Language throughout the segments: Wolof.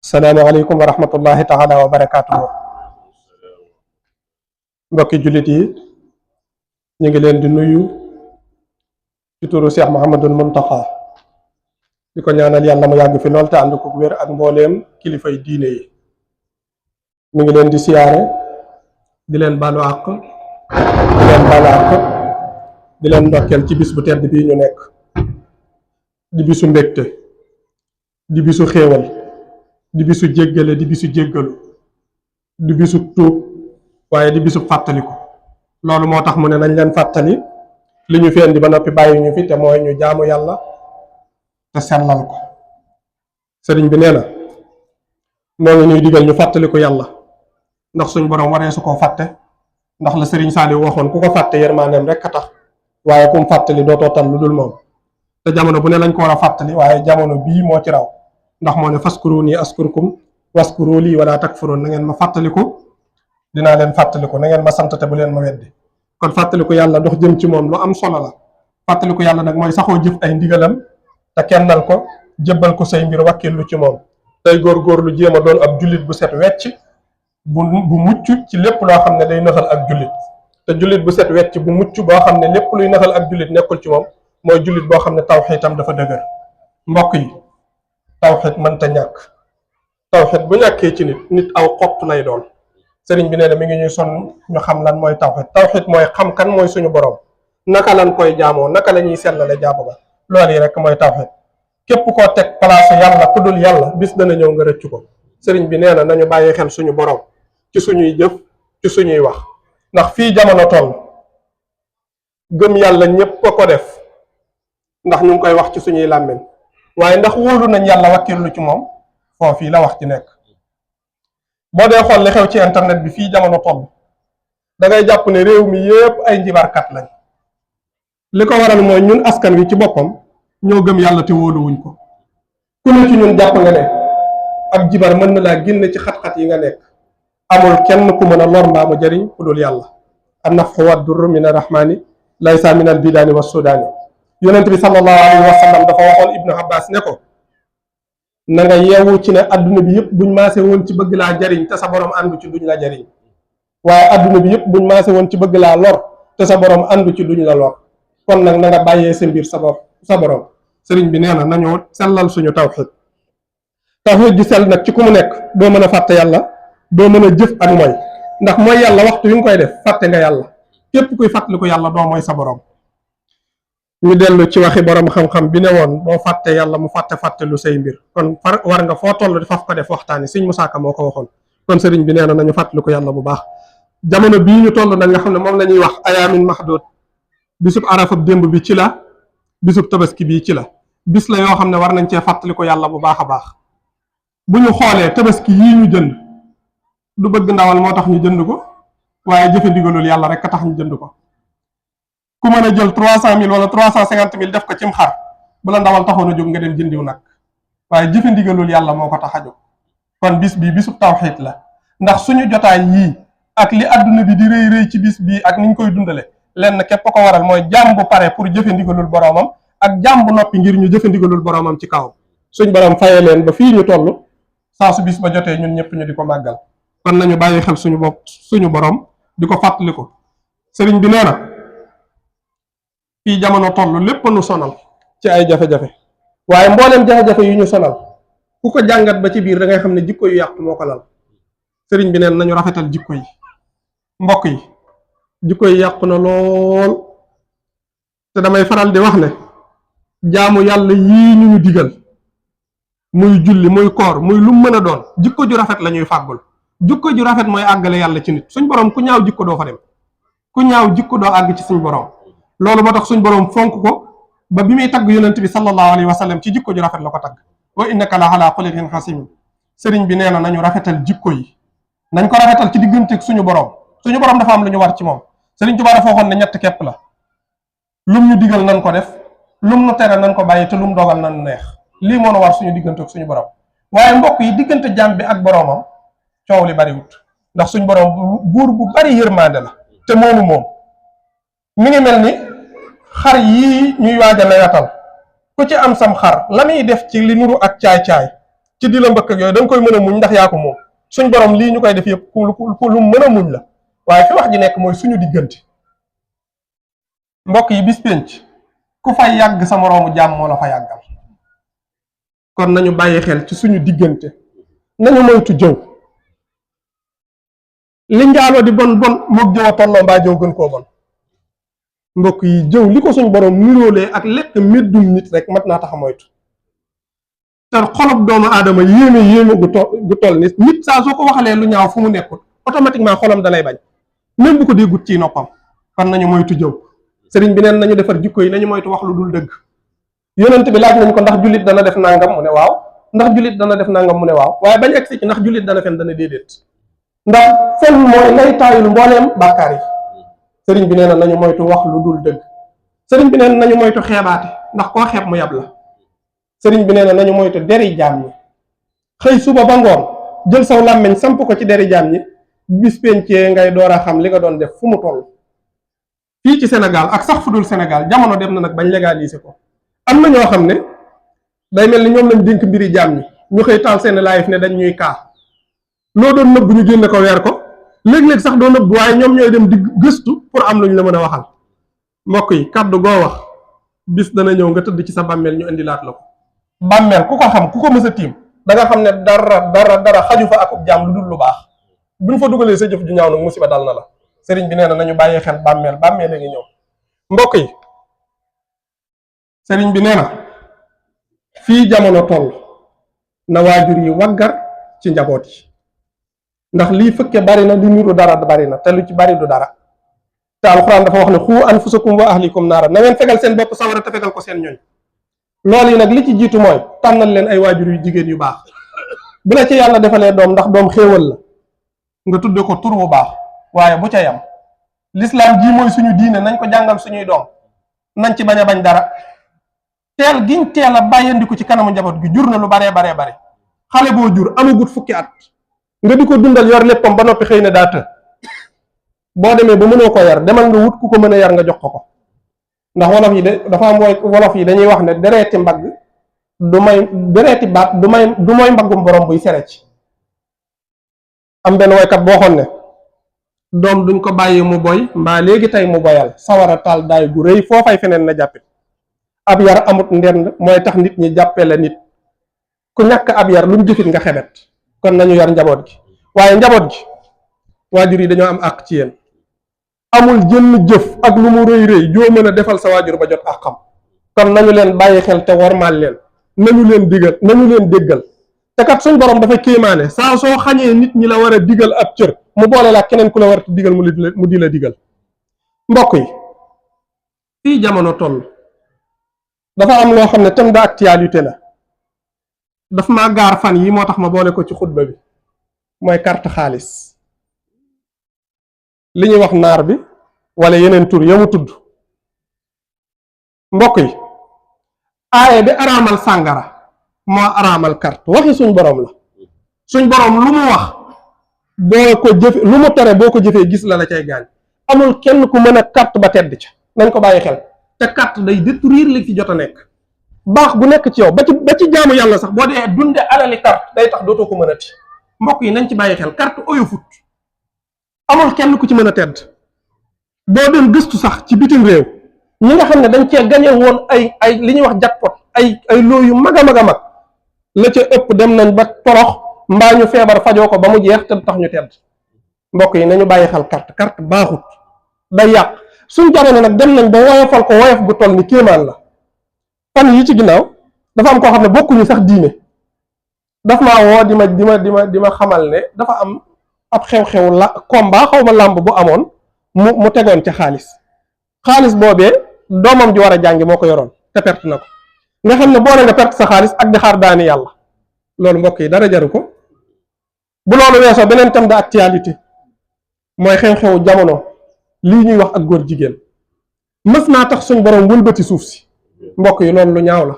salaamaaleykum wa rahmatullahi taala wa barakaatuhu. Mbokki jullit yi ñu ngi leen di nuyu ci turu Cheikh Mouhamadul Muntaxa di ko ñaanal yàlla mu yàgg fi lool te ànd ko wér ak mbooleem kilifay diine yi. mi ngi leen di siyaare di leen baalu àq di leen ndokkeel ci bis bu tedd bii ñu nekk di bisu mbégte di bisu xéewal di bisu jéggale di bisu jéggalu di bisu tuub waaye di bisu fàttaliku. loolu moo tax mu ne nañ leen fàttali li ñu fi indi ba noppi bàyyi ñu fi te mooy ñu jaamu yàlla te sellal ko. sëriñ bi nee na moo ngi ñuy digal ñu fàttaliku yàlla ndax suñ borom waree su koo fàtte, ndax la sëriñ Saaliw waxoon ku ko fàtte yërmandeem rek a tax, waaye kum fàttali dootoo tal lu dul moom. te jamono bu ne lañ ko war a fàttali, waaye jamono bii moo ci raw, ndax moo ne faskuruni askurkum waskuru lii wala takfurun. na ngeen ma fàttaliku dinaa leen fàttaliku, na ngeen ma sant te bu leen ma weddi. kon fàttaliku yàlla dox jëm ci moom lu am solo la. fàttaliku yàlla nag mooy saxoo jëf ay ndigalam te kennal ko, jébbal ko say mbir wàkkillu ci moom. tey góorgóorlu jéem a doon ab jullit bu set wecc bu mucc ci lépp loo xam ne day nëxal ak jullit. te jullit bu set wecc bu mucc boo xam ne lépp luy nëxal ak jullit nekkul ci moom mooy jullit boo xam ne tawxiitam dafa dëgër. mbokk yi, tawxiit mënta ñàkk. tawxiit bu ñàkkee ci nit aw xott lay doon. sëriñ bi nee na mi ngi ñuy sonn ñu xam lan mooy tawxiit. tawxiit mooy xam kan mooy suñu borom, naka lan koy jaamoo, naka la ñuy sellale jaamu ba. loolu yi rek mooy tawxiit. képp koo teg place yàlla ku dul yàlla bis dana ñëw nga rëccu ko. sëriñ bi nee na nañu bàyyi xel suñu borom ci suñuy jëf, ci suñuy wax, ndax fii jamono toll gëm yàlla ñépp ko def, ndax ñu ngi koy wax ci suñuy làmmiñ, waaye ndax wóolu nañ yàlla wakkirlu ci moom, foofii la wax ci nekk. boo dee xool li xew ci internet bi fii jamono toll da ngay jàpp ne réew mi yépp ay njibarkat lañ. li ko waral mooy ñun askan wi ci boppam ñoo gëm yàlla te wóoluwuñ ko. ku ne ci ñun jàpp nga ne ab jibar mën na laa génne ci xat-xat yi nga nekk. amul kenn ku mën a lor mbaa mu jariñ ku dul yàlla. an-naf'u wad-durru min ar-rahmani laysa min al-bidaani wa sudaani. yonent bi sallallahu alayhi wa sallam dafa waxoon Ibnu Abbas ne ko na nga yeewu ci ne adduna bi yëpp buñ maase woon ci bëgg laa jariñ te sa borom àndu ci duñ la jariñ, waaye adduna bi yëpp buñ maase woon ci bëgg laa lor te sa borom àndu ci duñ la lor. kon nag na nga bàyyee sa mbir sa borom. sëriñ bi nee na nañu sellal suñu tawxiid. tawxiid ji sell nag ci ku mu nekk doo mën a fàtte yàlla, doo mën a jëf ak mooy, ndax mooy yàlla waxtu wi nga koy def fàtte nga yàlla. képp kuy fàttaliku yàlla doo mooy sa borom. ñu dellu ci waxi borom xam-xam bi ne woon boo fàtte yàlla mu fàtte lu say mbir. kon war nga foo toll di faf ko def waxtaani. Sëriñ Musaa Ka moo ko waxoon. kon sëriñ bi nee na nañu fàttaliku yàlla bu baax. jamono bii ñu toll nag nga xam ne moom la ñuy wax ayaamin mahduud, bisub arafab démb bi ci la, bisub tabaski bii ci la. bis la yoo xam ne war nañ cee fàttaliku yàlla bu baax a baax. bu ñu xoolee tabaski yii ñu jënd du bëgg ndawal moo tax ñu jënd ko, waaye jëfe ndigalul yàlla rek a tax ñu jënd ko. ku mën a jël 300 000 wala 350 000 def ko cim xar bu la ndawal taxoon a jóg nga dem jëndiw nag, waaye jëfe ndigalul yàlla moo ko tax a jóg. kon bis bii bisub tawxiit la, ndax suñu jotaay yii ak li adduna bi di rëy rëy ci bis bii ak niñ koy dundale lenn képp ko waral mooy jaam bu pare pour jëfe ndigalul boroomam ak jaam bu noppi ngir ñu jëfe ndigalul boroomam ci kawam. suñ borom faye leen ba fii ñu toll saa su bis ba jotee ñun ñëpp ñu di ko màggal. kon nañu bàyyi xel suñu bopp, suñu borom di ko fàttaliku. sëriñ bi nee na fii jamono toll lépp nu sonal ci ay jafe-jafe, waaye mbooleem jafe-jafe yu ñu sonal ku ko jàngat ba ci biir da ngay xam ne jikko yu yàqu moo ko lal. sëriñ bi neen nañu rafetal jikko yi. mbokk yi, jikko yi yàqu na lool, te damay faral di wax ne jaamu yàlla yii ñu digal muy julli muy koor muy lu mën a doon jikko ju rafet la ñuy fàggul. jikko ju rafet mooy àggale yàlla ci nit. suñ borom ku ñaaw jikko doo fa dem, ku ñaaw jikko doo àgg ci suñ borom. loolu moo tax suñ borom fonk ko ba bi muy tagg yonent bi sallallahu alayhi wa sallam ci jikko ju rafet la ko tagg. wa innaka la ala xuluqin xasim. sëriñ bi nee na nañu rafetal jikko yi, nañ ko rafetal ci digganteeg suñu borom. suñu borom dafa am lu ñu war ci moom. sëriñ Tuubaa dafa waxoon ne ñett képp la: lum ñu digal nan ko def, lum nu tere nan ko bàyyi, te lum dogal nan neex. lii moo nu war suñu digganteeg suñu borom. waaye mbokk yi, diggante jaam bi ak boromam coow li bariwut, ndax suñu borom buur bu bari yërmande la te moonu moom. mi ngi mel ni xar yii ñuy waajal lewatal, ku ci am sam xar la muy def ci li nuru ak caay-caay ci di la mbëkk ak yooyu da nga koy mën a muñ ndax yaa ko moom. suñ borom lii ñu koy def yëpp ku lu mën a muñ la waaye fi wax ji nekk mooy suñu diggante. mbokk yi bis penc ku fay yàgg sa moroomu jàmm moo la fa yàggal. kon nañu bàyyi xel ci suñu diggante, nañu moytu jëw. li njaaloo di bon bon moog jëw a tolloo mbaa jëw gën koo bon. mbokk yi jëw li ko suñ borom niróolee ak lekk méddum nit rek mat naa tax a moytu. te xolob doomu aadama yéeme gu toll nit saa soo ko waxalee lu ñaaw fu mu nekkul automatiquement xolam dalay bañ même bu ko déggut ci noppam. kon nañu moytu jëw. sëriñ bi neen nañu defar jikko yi, nañu moytu wax lu dul dëgg. yonent bi laaj nañ ko ndax jullit dana def nangam mu ne waaw, ndax jullit dana def nangam mu ne waaw, waaye bañ egsi ci ndax jullit dana fen dana déedéet. ndax fen mooy lay taayul mbooleem bàkkaar yi. sëriñ bi nee na nañu moytu wax lu dul dëgg. sëriñ bi nee na nañu moytu xeebaate ndax koo xeeb mu yab la. sëriñ bi nee na nañu moytu deri jaam ñi. xëy suba ba ngoon jël saw làmmeñ samp ko ci deri jaam ñi, bis pencee ngay door a xam li nga doon def fu mu toll. fii ci Sénégal ak sax fu dul Sénégal jamono dem na nag bañ légaliser ko. am na ñoo xam ne day mel ni ñoom lañ dénk mbiri jaam ñi, ñu xëy taal seen live ne dañ ñuy kaa. loo doon nëbb ñu génne ko weer ko, léeg-léeg sax doo nëbb waaye ñoom ñooy dem di gëstu pour am luñ la mën a waxal. mbokk yi kàddu goo wax bis dana ñëw nga tëdd ci sa bàmmeel ñu indilaat la ko. bàmmeel ku ko xam ku ko mës a tiim da nga xam ne dara xaju fa akub jaam lu dul lu baax. buñ fa dugalee sa jëf ju ñaaw nag musiba dal na la. sëriñ bi nee na nañu bàyyee xel bàmmeel la ngi ñëw. mbokk yi sëriñ bi nee na fii jamono toll na waajur yi waggar ci njaboot yi, ndax lii fëkke bari na, li niru dara bari na te lu ci bari du dara. te alxuraan dafa wax ne xuu anfusakum wa ahlikum naara, na ngeen fegal seen bopp sawara te fegal ko seen ñooñ. loolu yi nag li ci jiitu mooy tànnal leen ay waajur yu jigéen yu baax. bu la ci yàlla defalee doom, ndax doom xéewal la, nga tudde ko tur bu baax, waaye bu ca yam. lislaam ji mooy suñu diine, nañ ko jàngal suñuy doom, nañ ci bañ a bañ dara. teel giñ teel a bàyyandiku ci kanamu njaboot gi jur na lu baree bare. xale boo jur amagut fukki at nga di ko dundal yor léppam ba noppi xëy na daa të. boo demee ba mënoo ko yar, demal nga wut ku ko mën a yar nga jox ko. ndax wolof yi dafa am wolof yi dañuy wax ne dereeti mbagg du may dereeti baat du mooy mbaggum borom buy sere ci. am benn woykat boo xoon ne doom duñ ko bàyyi mu boy mbaa léegi tey mu boyal, sawara taal daay gu rëy foofay feneen na jàppit. ab yar amut ndend mooy tax nit ñi jàppee la nit. ku ñàkk ab yar lu mu jëfit nga xebet. kon nañu yar njaboot gi, waaye njaboot gi waajur yi dañoo am àq ci yéen. amul jënn jëf ak lu mu rëy joo mën a defal sa waajur ba jot ak xam. kon nañu leen bàyyi xel te wormaal leen, nañu leen déggal. te kat suñ borom dafa kéemaane, saa soo xañee nit ñi la war a digal ab cër mu boole la keneen ku la war a digal mu di la digal. mbokk yi fii jamono toll dafa am loo xam ne thème d'actualité la. daf maa gaar fan yi moo tax ma boole ko ci xutba bi, mooy carte xaalis. li ñuy wax naar bi wala yeneen tur yamu tudd. mbokk yi aaye bi araamal sàngara moo araamal carte, waxi suñ borom la. suñ borom lu mu wax boo ko jëfe, lu mu tere boo ko jëfee gis la cay gaañ. amul kenn ku mën a carte ba tedd ca, nañ ko bàyyi xel. te carte day détruire li fi jot a nekk. baax gu nekk ci yow ba ci jaamu yàlla sax boo dee dunde alali carte day tax dootoo ko mën a ti. mbokk yi nañ ci bàyyi xel, carte oyofut. amul kenn ku ci mën a tedd. boo dem gëstu sax ci bitim réew ñi nga xam ne dañ cee gañe woon ay li ñuy wax jackpot ay loo yu mag a mag a mag, la ca ëpp dem nañ ba torox mbaa ñu feebar fajoo ko ba mu jeex te tax ñu tedd. mbokk yi nañu bàyyi xel carte baaxut, day yàq. suñ jamono nag dem nañ ba woyofal ko woyof gu toll ni kéemaan la. fan yi ci ginnaaw dafa am koo xam ne bokkuñu sax diine, daf maa woo di ma xamal ne dafa am ab xew-xew la combat xaw ma làmb bu amoon mu tegoon ca xaalis boobee doomam ji war a jàngi moo ko yoroon te perte na ko. nga xam ne boole nga perte sa xaalis ak di xaar daani yàlla. loolu mbokk yi dara jaru ko. bu loolu weesoo beneen thème d'actualité mooy xew-xewu jamono lii ñuy wax ak góor jigéen. mës naa tax suñ borom wëlbati suuf si. mbokk yi loolu lu ñaaw la,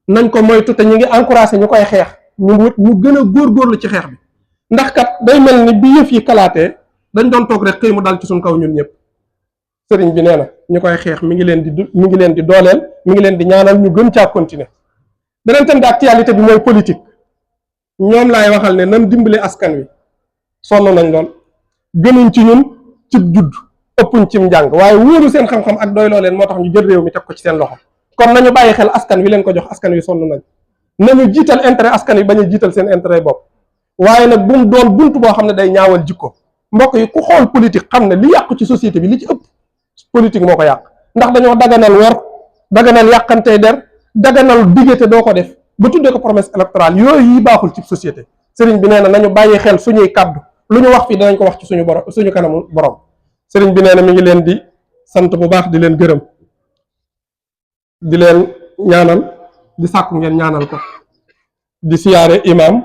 nañ ko moytu te ñu ngi encouragé ñu koy xeex ñu gën a góorgóorlu ci xeex bi. ndax kat day mel ni bi yëf yi kalaatee dañ doon toog rek xëy mu dal ci suñ kaw ñun ñëpp. sëriñ bi nee na ñu koy xeex mi ngi leen di dooleel, mi ngi leen di ñaanal ñu gën caa continuer. beneen thème d'actualité bi mooy politique. ñoom laay waxal ne nan dimbale askan wi sonn nañ lool gënuñ ci ñun cib judd ëppuñ cim njàng waaye wóoru seen xam-xam ak doyloo leen moo tax ñu jël réew mi teg ko ci seen loxo kon nañu bàyyi xel askan wi leen ko jox askan wi sonn nañ nañu jiital intérêt askan wi bañ a jiital seen intérêt bopp waaye nag bu mu doon bunt boo xam ne day ñaawal jikko mbokk yi ku xool politique xam ne li yàqu ci société bi li ci ëpp politique moo ko yàq ndax dañoo daganal wor daganal yàqantey der daganal diggante doo ko def ba tuddee ko promesse électorale yooyu yi baaxul ci société sëriñ bi nee na nañu bàyyi xel suñuy kaddu lu ñu wax fii danañ ko wax ci suñu borom suñu kanamu borom sëriñ bi nee na mi ngi leen di sant bu baax di leen gërëm di leen ñaanal di sàkku ngeen ñaanal ko di siyaare imam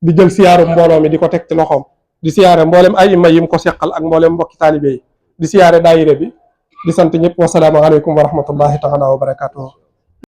di jël siyaaru mbooloo mi di ko teg ci loxoom di siyaare mboolem ay ima yim ko seqal ak mboolem mbokki taalibe yi di siyaare daayire bi di sant ñëpp wasalaamaaleykum wa rahmatullahi taala wa barakatuh